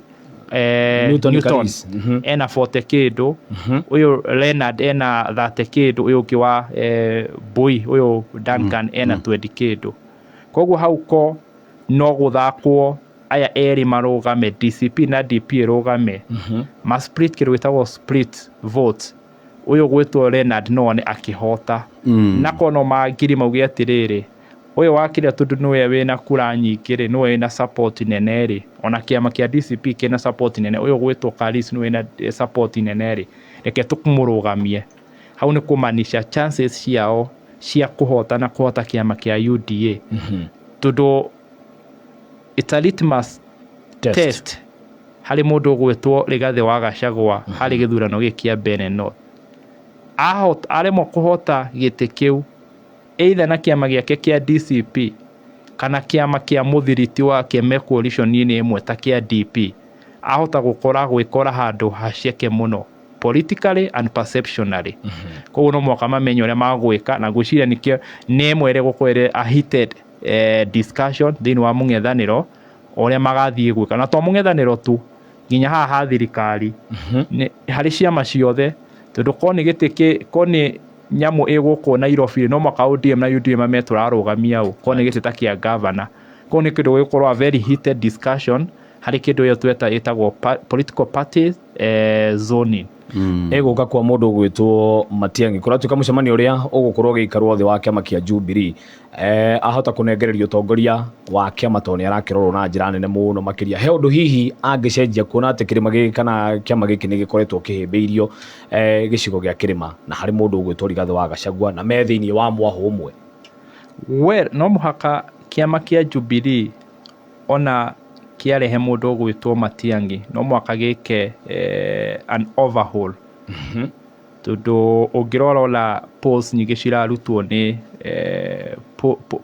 Newton. Newton. Karis. Ena 40 kĩndũ, ũyũ Leonard ena 30 kĩndũ, ũyũ ũngĩ wa Mbui ũyũ Duncan ena 20 kĩndũ. Koguo hau ko no gũthakwo aya erĩ marũgame, DCP na DP ĩrũgame, ma split kĩndũ gĩtagwo split vote, ũyũ gwĩtwo Leonard no one akĩhota. Na kono mangiri mauge atĩrĩrĩ, ũyũ wa kĩrĩa tondũ nĩwe wĩna kura nyingĩ rĩ, nĩwe wĩna support nene rĩ, ona kĩama kĩa DCP kĩna support nene, ũyũ gwĩtwo Karis nĩwe wĩna support nene rĩ, reke tũmũrũgamie. Hau nĩ kũmanisha chances ciao cia kũhota na kũhota kĩama kĩa UDA, tondũ it's a litmus test, test harĩ mũndũ ũgwĩtwo Rigathĩ wa Gachagua harĩ gĩthurano gĩkĩ kĩa Bene North. Ahota aremwo kũhota gĩtĩ kĩu either na kĩama gĩake kĩa DCP kana kĩama kĩa mũthiriti wake me coalition-inĩ ĩmwe ta kĩa DP, ahota gũkora gwĩkora handũ haceke mũno politically and perceptionally. Koguo no mũhaka mamenye ũrĩa magwĩka, na ngwĩciria nĩkĩo nĩ ĩmwe ĩrĩa ĩgũkorwo ĩrĩ a heated discussion thĩinĩ wa mũng'ethanĩro ũrĩa magathiĩ gwĩka, na to mũng'ethanĩro tu, nginya haha ha thirikari. Harĩ ciama ciothe, tondũ korwo nĩ gĩtĩ kĩ korwo nĩ nyamũ ĩgũkũ Nairobi, no mũhaka ODM na UDA mamenye tũrarũgamia ũ, korwo nĩ gĩtĩ ta kĩa governor. Koguo nĩ kĩndũ gĩgũkorwo a very heated discussion harĩ kĩndũ ĩyo tweta ĩtagwo political party zoning. Ĩgũka kwa mũndũ ũgwĩtwo Matiang'i, kũratuĩka mũcemanio ũrĩa ũgũkorwo ũgĩikarwo thĩ wa kĩama kĩa Jubilee, ahota kũnengereria ũtongoria wa kĩama tondũ nĩ arakĩrorwo na njĩra nene mũno makĩria. He ũndũ hihi angĩcenjia kuona atĩ kĩrĩma gĩkĩ kana kĩama gĩkĩ nĩ gĩkoretwo kĩhĩmbĩirio gĩcigo gĩa kĩrĩma na harĩ mũndũ ũgwĩtwo Rigathĩ wa Gachagua na me thĩinĩ wa mwahũ ũmwe? Well, no mũhaka kĩama kĩa Jubilee ona kĩarehe mũndũ ũgwĩtwo Matiang'i, no mũhaka gĩke an overhaul, tondũ ũngĩrora ona polls nyingĩ cirarutwo nĩ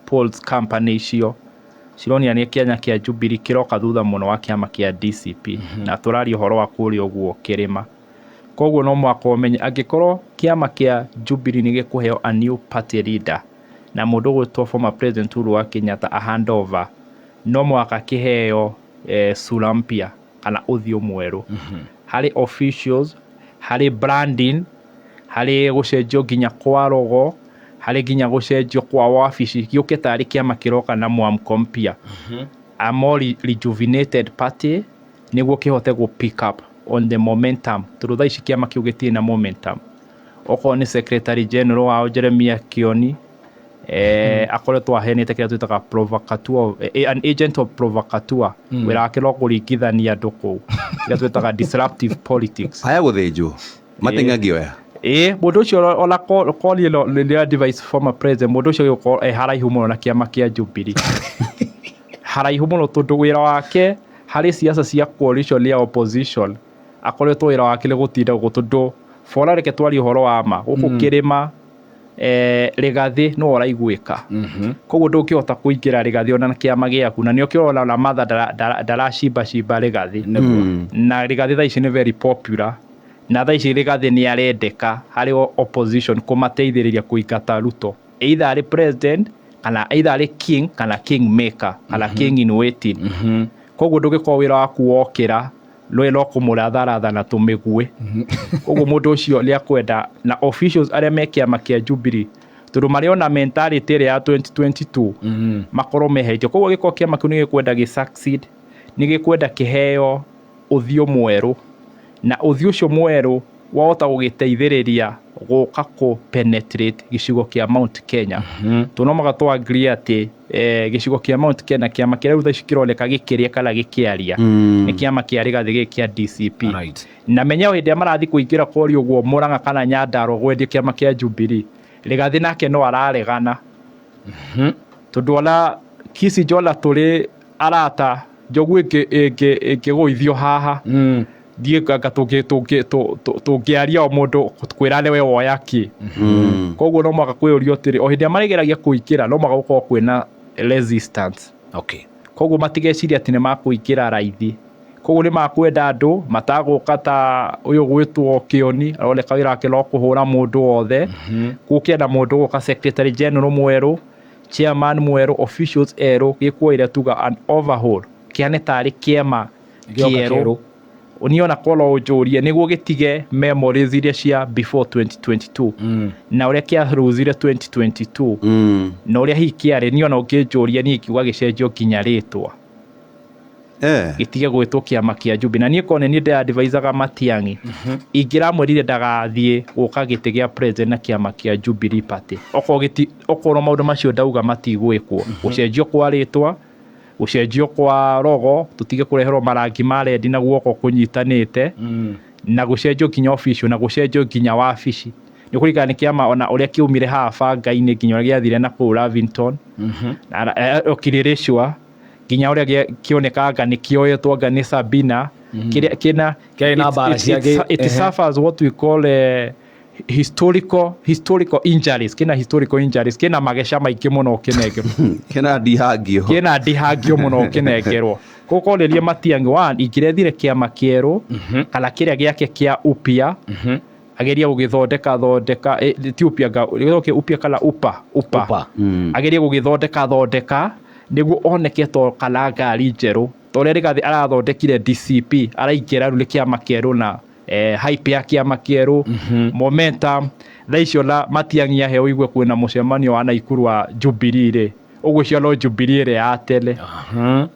polls company icio cironia nĩ kĩanya kĩa Jubilee kĩroka thutha mũno wa kĩama kĩa DCP, na tũraria ũhoro wa kũrĩa ũguo kĩrĩma. Koguo no mũhaka ũmenye angĩkorwo kĩama kĩa Jubilee nĩ gĩkũheo a new party leader na mũndũ ũgwĩtwo former president Uhuru wa Kenyatta a hand over, no mũhaka kĩheo sura mpya kana ũthiũ mwerũ harĩ officials, harĩ branding, harĩ gũcenjio nginya kwa logo, harĩ nginya gũcenjio kwa wabici, gĩũke tarĩ kĩama kĩroka na mwamko mpya, a more rejuvenated party, nĩguo kĩhote gũ pick up on the momentum, tondũ thaa ici kĩama kĩu gĩtirĩ na momentum. Okorwo nĩ secretary general wao Jeremiah Kioni, akoretwo aheanĩte kĩrĩa twĩtaga provocateur, an agent of provocateur. Wĩra wake no kũringithania andũ kũu, kĩrĩa twĩtaga disruptive politics. Haya, gũthĩnjwo mateng'angioya. Ĩĩ, mũndũ ũcio ona korie rĩrĩa advice former president, mũndũ ũcio gũkorwo e haraihu mũno na kĩama kĩa Jubilee, haraihu mũno, tondũ wĩra wake harĩ siasa cia coalition ya opposition akoretwo wĩra wake nĩ gũtinda gũkũ, tondũ bora reke twarie ũhoro wa ma gũkũ kĩrĩma, Rigathĩ nĩwe ũraiguĩka. Koguo ndũngĩhota kũingĩra Rigathĩ ona na kĩama gĩaku, na nĩo kĩrona ona Martha ndaracimba cimba Rigathĩ, na Rigathĩ thaa ici nĩ very popular. Na thaa ici Rigathi nĩ arendeka harĩ opposition kũmateithĩrĩria kũingata Ruto, either arĩ president kana either arĩ king kana king maker kana king in waiting. Koguo ndũngĩkorwo wĩra waku wokĩra rwe no kũmũratharatha na tũmĩguĩ. Koguo mũndũ ũcio nĩ akwenda na officials arĩa me kĩama kĩa Jubilee, tondũ marĩ ona mentality ĩrĩa ya 2022, makorwo meheretio. Koguo gĩkorwo kĩama kĩu nĩ gĩkwenda gĩ succeed, nĩ gĩkwenda kĩheo ũthiũ mwerũ, na ũthiũ ũcio mwerũ wahota gũgĩteithĩrĩria gũka kũ penetrate gĩcigo kĩa Mount Kenya, tondũ no mũhaka tũ agree atĩ gĩcigo kĩa Mount Kenya, kĩama kĩrĩa rĩu thaa ici kĩroneka gĩkĩrĩa kana gĩkĩaria nĩ kĩama kĩa Rigathĩ gĩkĩ kĩa DCP. Na menye o hĩndĩ ĩrĩa marathiĩ kũingĩra kũrĩa ũguo Murang'a kana Nyandarua gwendia kĩama kĩa Jubilee, Rigathĩ nake no araregana, tondũ ona Kisii ona tũrĩ arata, njogu ĩngĩgũithio haha, ndiĩ anga tũngĩaria o mũndũ kwĩrane we woya kĩ. Koguo no mũhaka kwĩyũria atĩrĩ, o hĩndĩ ĩrĩa marĩgeragia kũingĩra, no mũhaka gũkorwo kwĩna resistance. Koguo matigeciria atĩ nĩ makũingĩra raithi. Koguo nĩ makwenda andũ matagũka ta ũyũ gwĩtwo Kĩoni, aroneka wĩra wake no kũhũra mũndũ wothe. Gũkĩe na mũndũ gũka secretary general mwerũ, chairman mwerũ, officials erũ, gĩkwo ĩrĩa tuga an overhaul, kĩhane tarĩ kĩama Gĩoka kĩerũ. Kĩerũ. Niĩ ona korwo ũnjũrie, nĩguo gĩtige memories iria cia before 2022 na ũrĩa kĩaruzire 2022 na ũrĩa hihi kĩarĩ. Niĩ ona ũngĩnjũria, niĩ ingiuga gĩcenjio nginya rĩtwa, gĩtige gwĩtwo kĩama kĩa Jubilee. Na niĩ korwo nĩ niĩ ndĩradvisaga Matiang'i, ingĩramwĩrire ndagathiĩ gũka gĩtĩ gĩa president na kĩama kĩa Jubilee Party okorwo gĩti, okorwo maũndũ macio ndauga matigwĩkwo, gũcenjio kwa rĩtwa, gũcenjio kwa rogo, tũtige kũreherwo marangi ma red na guoko kũnyitanĩte, na gũcenjio nginya official, na gũcenjio nginya wabici, nĩ kũringana nĩ kĩama ona ũrĩa kĩumire haha banga-inĩ nginya ũrĩa gĩathire na kũu Lavington na Kileleshwa, nginya ũrĩa kĩonekaga nĩ kĩoetwo anga nĩ Sabina, kĩrĩa kĩna Kĩarĩ na mbara cia it suffers what we call historical injuries. Kĩna historical injuries, kĩna mageca maingĩ mũno ũkĩnengerwo. Kena ndihangio. Kĩna ndihangio mũno ũkĩnengerwo. Koguo rĩrĩa Matiang'i one ingĩrethire kĩama kĩerũ kana kĩrĩa gĩake kĩa upya, agerie gũgĩthondeka thondeka, ti upya nga gĩthondeke upya kana upa upa. Upa. Agerie gũgĩthondeka thondeka nĩguo oneke to kana ngari njerũ, ta ũrĩa Rigathĩ arathondekire DCP, araingĩra rĩu nĩ kĩama kĩerũ na hype ya kĩama kĩerũ, momentum. Thaa icio na Matiang'i aheo ũigue kwĩna mũcemanio wa Naikuru wa Jubilee rĩ, ũguo no Jubilee ĩrĩa ya tene.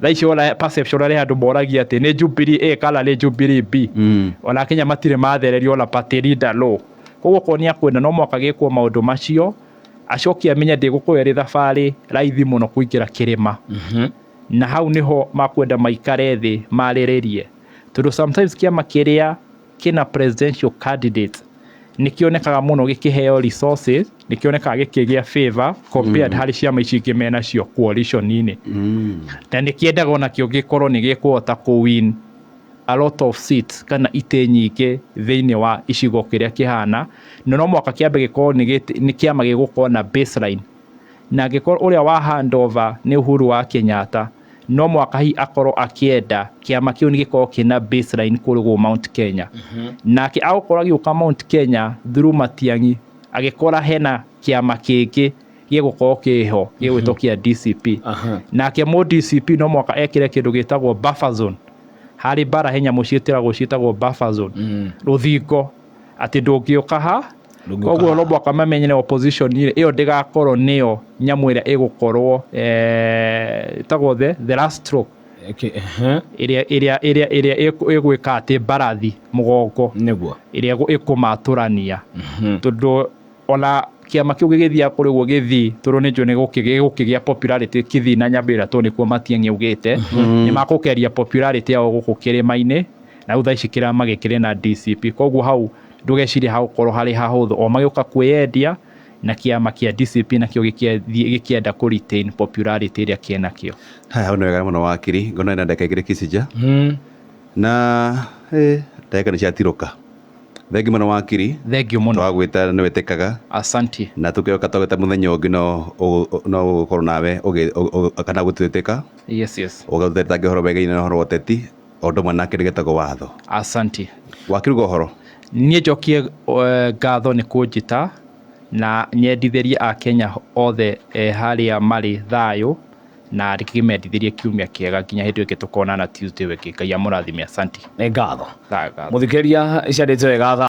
Thaa icio ona perception arĩa andũ moragia atĩ nĩ Jubilee A kana nĩ Jubilee B, ona Kenya matirĩ mathererio ona party leader no. Koguo korwo nĩ akwenda, no mũhaka gĩkwo maũndũ macio, acoke amenye ndĩgũkorwo ĩrĩ thabarĩ raithi mũno kũingĩra kĩrĩma. Na hau nĩho makwenda maikare thĩ marĩrĩrie, tondũ sometimes kĩama kĩrĩa kĩna presidential candidate nĩ kĩonekaga mũno gĩkĩheo resources, nĩ kĩonekaga gĩkĩgĩa favor compared harĩ ciama ici ingĩ menacio coalition-inĩ, na nĩ kĩendaga onakĩo gĩkorwo nĩ gĩkũhota kũ win a lot of seats kana itĩ nyingĩ thĩinĩ wa icigo kĩrĩa kĩhana. Na no mũhaka kĩambe gĩkorwo nĩ kĩama gĩgũkorwo na baseline, na angĩkorwo ũrĩa wa handover nĩ Uhuru wa Kenyatta, no mũhaka hihi akorwo akĩenda kĩama kĩu nĩ gĩkorwo kĩna baseline kũrĩ Mount Kenya. Nake agũkorwo agĩũka Mount Kenya through Matiang'i, agĩkora hena kĩama kĩngĩ gĩgũkorwo kĩho gĩgwĩtwo kĩa DCP. Nake mũ DCP no mũhaka ekĩre kĩndũ gĩtagwo buffer zone. Harĩ mbara he nyamũ ciĩtĩragwo ciĩtagwo buffer zone, rũthingo atĩ ndũngĩũka ha. Ndũngĩũka Koguo no haha. mũhaka mamenye opposition rĩ, ĩyo ndĩgakorwo nĩyo nyamũ ĩrĩa ĩgũkorwo ĩtagwo the last stroke ĩrĩa ĩgwĩka atĩ mbarathi mũgongo ĩrĩa ĩkũmatũrania, tondũ ona kĩama kĩu gĩgĩthiaga kũrĩ ũguo gĩthiĩ, tondũ nĩ njũĩ nĩ gũkĩgĩa popularity kĩthiĩ na Nyambĩrĩra, tondũ nĩkuo Matiang'i augĩte nĩ makũkeria popularity yao gũkũ kĩrĩma-inĩ, na rĩu thaa ici kĩrama gĩkĩrĩ na DCP. Koguo hau ndũgecirie hagũkorwo harĩ hahũthũ o magĩũka kwĩyendia, na kĩama kĩa DCP nakĩo gĩkĩenda kũ retain popularity ĩrĩa kĩnakĩo. Haya, hau nĩ wega mũno wakiri. Ngona ina ndagĩka 2 Kicinja na ndagĩka nĩ ciatirũka. Thengi mũno wakiri. Thengiũ mũno. Twagwĩta nĩ wĩtĩkaga. Asanti. Na tũkĩoka twagwĩta mũthenya ũngĩ no ũgũkorwo nawe kana gũtwĩtĩka. Yes. Ũgatũtetangia ũhoro wĩgiĩ na ũhoro wa ũteti o ũndũ ũmwe na kĩndũ gĩtagwo watho. Asanti. Wakiri, uga ũhoro. Niĩ njokie ngatho nĩ kũnjĩta na nyendithĩrie Akenya othe harĩa marĩ thayũ, na ndĩkĩmendithĩrie kiumia kĩega nginya hĩndĩ ĩngĩ tũkonana Tuesday ĩyo ĩngĩ. Ngai amũrathime. Asanti. Nĩ ngatho. Ngatho. Mũthikĩrĩria, ciandĩte wega thaa